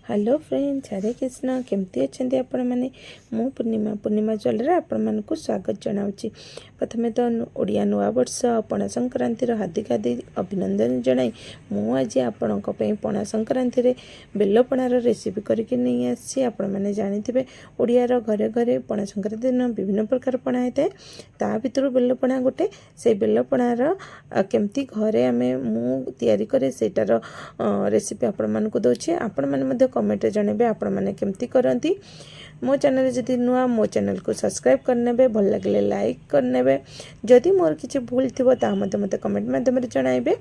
Hello friends, Hare Krishna. କେମିତି ଅଛନ୍ତି ଆପଣମାନେ? ମୁଁ ପୂର୍ଣ୍ଣିମା, ପୂର୍ଣ୍ଣିମା ଜ୍ୱେଲରେ ଆପଣମାନଙ୍କୁ ସ୍ୱାଗତ ଜଣାଉଛି। ପ୍ରଥମେ ତ ଓଡ଼ିଆ ନୂଆବର୍ଷ ଆଉ ପଣା ସଂକ୍ରାନ୍ତିର ହାର୍ଦ୍ଦିକ ହାର୍ଦ୍ଦିକ ଅଭିନନ୍ଦନ ଜଣାଇ ମୁଁ ଆଜି ଆପଣଙ୍କ ପାଇଁ ପଣା ସଂକ୍ରାନ୍ତିରେ ବେଲପଣାର ରେସିପି କରିକି ନେଇ ଆସିଛି। ଆପଣମାନେ ଜାଣିଥିବେ, ଓଡ଼ିଆର ଘରେ ଘରେ ପଣା ସଂକ୍ରାନ୍ତି ଦିନ ବିଭିନ୍ନ ପ୍ରକାର ପଣା ହେଇଥାଏ। ତା ଭିତରୁ ବେଲପଣା ଗୋଟେ। ସେଇ ବେଲପଣାର କେମିତି ଘରେ ମୁଁ ତିଆରି କରେ, ସେଇଟାର ରେସିପି ଆପଣମାନଙ୍କୁ ଦେଉଛି। ଆପଣମାନେ ମଧ୍ୟ କମେଣ୍ଟରେ ଜଣାଇବେ ଆପଣମାନେ କେମିତି କରନ୍ତି। ମୋ ଚ୍ୟାନେଲ୍ ଯଦି ନୂଆ, ମୋ ଚ୍ୟାନେଲକୁ ସବସ୍କ୍ରାଇବ୍ କରିନେବେ, ଭଲ ଲାଗିଲେ ଲାଇକ୍ କରିନେବେ। ଯଦି ମୋର କିଛି ଭୁଲ ଥିବ, ତାହା ମଧ୍ୟ ମୋତେ କମେଣ୍ଟ ମାଧ୍ୟମରେ ଜଣାଇବେ।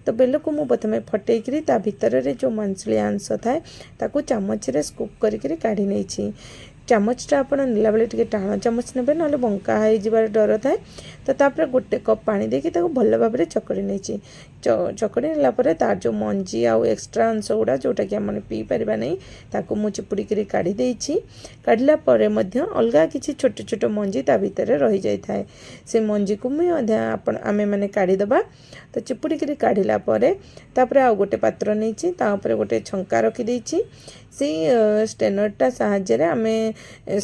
ତ ବେଲକୁ ମୁଁ ପ୍ରଥମେ ଫଟେଇକିରି ତା ଭିତରରେ ଯେଉଁ ମାଂସଳିଆ ଅଂଶ ଥାଏ, ତାକୁ ଚାମଚରେ ସ୍କୁପ୍ କରିକିରି କାଢ଼ି ନେଇଛି। ଚାମଚଟା ଆପଣ ନେଲାବେଳେ ଟିକେ ଟାଣ ଚାମଚ ନେବେ, ନହେଲେ ବଙ୍କା ହେଇଯିବାର ଡର ଥାଏ। ତ ତାପରେ ଗୋଟେ କପ୍ ପାଣି ଦେଇକି ତାକୁ ଭଲ ଭାବରେ ଚକଡ଼ି ନେଇଛି। ଚକଡ଼ି ନେଲା ପରେ ତାର ଯେଉଁ ମଞ୍ଜି ଆଉ ଏକ୍ସଟ୍ରା ଅଂଶ ଗୁଡ଼ା, ଯେଉଁଟାକି ଆମେ ପିଇପାରିବା ନାହିଁ, ତାକୁ ମୁଁ ଚିପୁଡ଼ିକିରି କାଢ଼ି ଦେଇଛି। କାଢ଼ିଲା ପରେ ମଧ୍ୟ ଅଲଗା କିଛି ଛୋଟ ଛୋଟ ମଞ୍ଜି ତା ଭିତରେ ରହିଯାଇଥାଏ। ସେ ମଞ୍ଜିକୁ ବି ମଧ୍ୟ ଆମେମାନେ କାଢ଼ିଦେବା। ତ ଚିପୁଡ଼ିକିରି କାଢ଼ିଲା ପରେ ତାପରେ ଆଉ ଗୋଟେ ପାତ୍ର ନେଇଛି, ତା ଉପରେ ଗୋଟେ ଛଙ୍କା ରଖିଦେଇଛି। ସେଇ ଷ୍ଟେନରଟା ସାହାଯ୍ୟରେ ଆମେ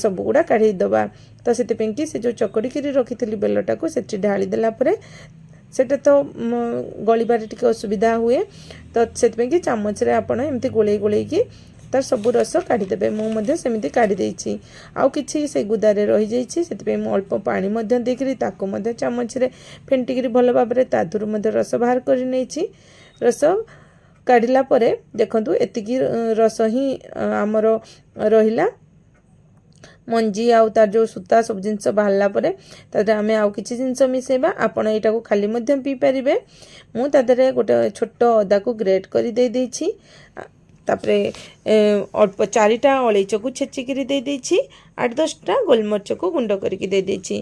ସବୁଗୁଡ଼ା କାଢ଼ିଦେବା। ତ ସେଥିପାଇଁକି ସେ ଯେଉଁ ଚକଡ଼ିକିରି ରଖିଥିଲି ବେଲଟାକୁ ସେଠି ଢାଳି ଦେଲା ପରେ ସେଇଟା ତ ଗଳିବାରେ ଟିକେ ଅସୁବିଧା ହୁଏ। ତ ସେଥିପାଇଁକି ଚାମଚରେ ଆପଣ ଏମିତି ଗୋଳେଇ ଗୋଳେଇକି ତାର ସବୁ ରସ କାଢ଼ିଦେବେ। ମୁଁ ମଧ୍ୟ ସେମିତି କାଢ଼ି ଦେଇଛି। ଆଉ କିଛି ସେ ଗୁଦାରେ ରହିଯାଇଛି, ସେଥିପାଇଁ ମୁଁ ଅଳ୍ପ ପାଣି ମଧ୍ୟ ଦେଇକିରି ତାକୁ ମଧ୍ୟ ଚାମଚରେ ଫେଣ୍ଟିକିରି ଭଲ ଭାବରେ ତା ଦେହରୁ ମଧ୍ୟ ରସ ବାହାର କରି ନେଇଛି। ରସ କାଢ଼ିଲା ପରେ ଦେଖନ୍ତୁ, ଏତିକି ରସ ହିଁ ଆମର ରହିଲା। ମଞ୍ଜି ଆଉ ତାର ଯେଉଁ ସୂତା ସବୁ ଜିନିଷ ବାହାରିଲା ପରେ ତା ଦେହରେ ଆମେ ଆଉ କିଛି ଜିନିଷ ମିଶାଇବା। ଆପଣ ଏଇଟାକୁ ଖାଲି ମଧ୍ୟ ପିଇପାରିବେ। ମୁଁ ତା ଦେହରେ ଗୋଟେ ଛୋଟ ଅଦାକୁ ଗ୍ରେଟ୍ କରି ଦେଇଦେଇଛି। ତାପରେ ଅଳ୍ପ ଚାରିଟା ଅଳେଇଚକୁ ଛେଚିକିରି ଦେଇଦେଇଛି। 8-10ଟା ଗୋଲମରିଚକୁ ଗୁଣ୍ଡ କରିକି ଦେଇଦେଇଛି।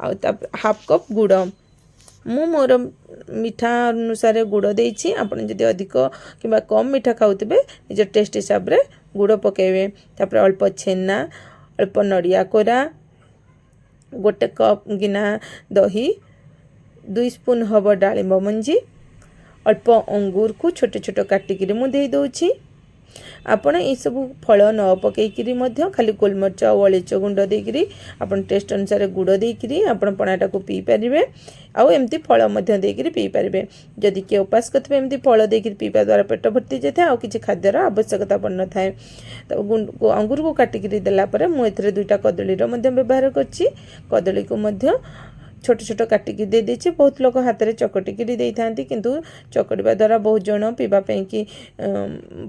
ଆଉ ତା ହାଫ୍ କପ୍ ଗୁଡ଼, ମୁଁ ମୋର ମିଠା ଅନୁସାରେ ଗୁଡ଼ ଦେଇଛି। ଆପଣ ଯଦି ଅଧିକ କିମ୍ବା କମ୍ ମିଠା ଖାଉଥିବେ, ନିଜ ଟେଷ୍ଟ ହିସାବରେ ଗୁଡ଼ ପକାଇବେ। ତାପରେ ଅଳ୍ପ ଛେନା, ଅଳ୍ପ ନଡ଼ିଆ କୋରା, ଗୋଟେ କପ୍ ଗିନା ଦହି, 2 ସ୍ପୁନ୍ ହେବ ଡାଳିମ୍ବ ମଞ୍ଜି, ଅଳ୍ପ ଅଙ୍ଗୁରକୁ ଛୋଟ ଛୋଟ କାଟିକିରି ମୁଁ ଦେଇଦେଉଛି। ଆପଣ ଏଇସବୁ ଫଳ ନ ପକାଇକିରି ମଧ୍ୟ ଖାଲି ଗୋଲମରିଚ ଆଉ ଅଳେଇଚ ଗୁଣ୍ଡ ଦେଇକିରି, ଆପଣ ଟେଷ୍ଟ ଅନୁସାରେ ଗୁଡ଼ ଦେଇକିରି ଆପଣ ପଣାଟାକୁ ପିଇପାରିବେ। ଆଉ ଏମିତି ଫଳ ମଧ୍ୟ ଦେଇକିରି ପିଇପାରିବେ। ଯଦି କିଏ ଉପାସ କରିଥିବେ, ଏମିତି ଫଳ ଦେଇକିରି ପିଇବା ଦ୍ୱାରା ପେଟ ଭର୍ତ୍ତି ଯାଇଥାଏ, ଆଉ କିଛି ଖାଦ୍ୟର ଆବଶ୍ୟକତା ପଡ଼ିନଥାଏ। ତ ଅଙ୍ଗୁରକୁ କାଟିକିରି ଦେଲା ପରେ ମୁଁ ଏଥିରେ ଦୁଇଟା କଦଳୀର ମଧ୍ୟ ବ୍ୟବହାର କରିଛି। କଦଳୀକୁ ମଧ୍ୟ ଛୋଟ ଛୋଟ କାଟିକି ଦେଇଦେଇଛି। ବହୁତ ଲୋକ ହାତରେ ଚକଟିକିରି ଦେଇଥାନ୍ତି, କିନ୍ତୁ ଚକଟିବା ଦ୍ୱାରା ବହୁତ ଜଣ ପିଇବା ପାଇଁକି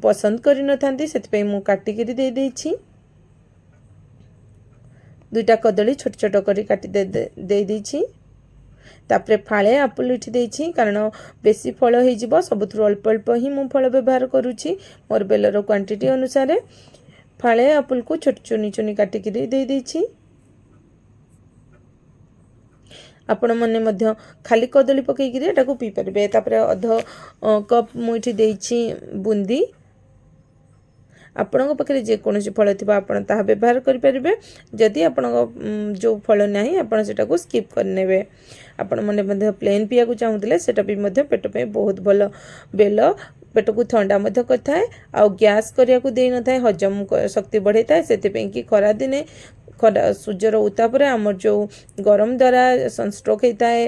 ପସନ୍ଦ କରିନଥାନ୍ତି। ସେଥିପାଇଁ ମୁଁ କାଟିକିରି ଦେଇଦେଇଛି। ଦୁଇଟା କଦଳୀ ଛୋଟ ଛୋଟ କରି କାଟି ଦେଇଦେଇଛି। ତାପରେ ଫାଳେ ଆପଲ୍ ଏଠି ଦେଇଛି, କାରଣ ବେଶୀ ଫଳ ହେଇଯିବ। ସବୁଥିରୁ ଅଳ୍ପ ଅଳ୍ପ ହିଁ ମୁଁ ଫଳ ବ୍ୟବହାର କରୁଛି ମୋର ବେଲର କ୍ୱାଣ୍ଟିଟି ଅନୁସାରେ। ଫାଳେ ଆପଲ୍କୁ ଛୋଟ ଚୁନି ଚୁନି କାଟିକିରି ଦେଇଦେଇଛି। ଆପଣମାନେ ମଧ୍ୟ ଖାଲି କଦଳୀ ପକାଇକିରି ଏଟାକୁ ପିଇପାରିବେ। ତାପରେ ଅଧ କପ୍ ମୁଁ ଏଠି ଦେଇଛି ବୁନ୍ଦି। ଆପଣଙ୍କ ପାଖରେ ଯେକୌଣସି ଫଳ ଥିବ, ଆପଣ ତାହା ବ୍ୟବହାର କରିପାରିବେ। ଯଦି ଆପଣଙ୍କ ଯେଉଁ ଫଳ ନାହିଁ, ଆପଣ ସେଟାକୁ ସ୍କିପ୍ କରିନେବେ। ଆପଣମାନେ ମଧ୍ୟ ପ୍ଲେନ୍ ପିଇବାକୁ ଚାହୁଁଥିଲେ, ସେଇଟା ବି ମଧ୍ୟ ପେଟ ପାଇଁ ବହୁତ ଭଲ। ବେଲ ପେଟକୁ ଥଣ୍ଡା ମଧ୍ୟ କରିଥାଏ ଆଉ ଗ୍ୟାସ୍ କରିବାକୁ ଦେଇନଥାଏ, ହଜମ ଶକ୍ତି ବଢ଼େଇଥାଏ। ସେଥିପାଇଁ କି ଖରାଦିନେ ଖରା ସୂର୍ଯ୍ୟର ଉତ୍ତାପରେ ଆମର ଯେଉଁ ଗରମ ଦ୍ୱାରା ସନଷ୍ଟ୍ରୋକ୍ ହେଇଥାଏ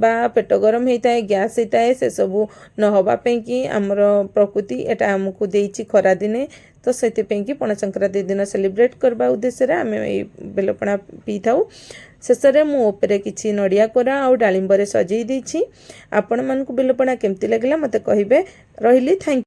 ବା ପେଟ ଗରମ ହେଇଥାଏ, ଗ୍ୟାସ୍ ହେଇଥାଏ, ସେସବୁ ନ ହେବା ପାଇଁକି ଆମର ପ୍ରକୃତି ଏଇଟା ଆମକୁ ଦେଇଛି ଖରାଦିନେ। ତ ସେଥିପାଇଁକି ପଣା ସଂକ୍ରାନ୍ତି ଦିନ ସେଲିବ୍ରେଟ୍ କରିବା ଉଦ୍ଦେଶ୍ୟରେ ଆମେ ଏଇ ବେଲପଣା ପିଇଥାଉ। ଶେଷରେ ମୁଁ ଉପରେ କିଛି ନଡ଼ିଆ କୋରା ଆଉ ଡାଳିମ୍ବରେ ସଜେଇ ଦେଇଛି। ଆପଣମାନଙ୍କୁ ବେଲପଣା କେମିତି ଲାଗିଲା, ମୋତେ କହିବେ। ରହିଲି, thank.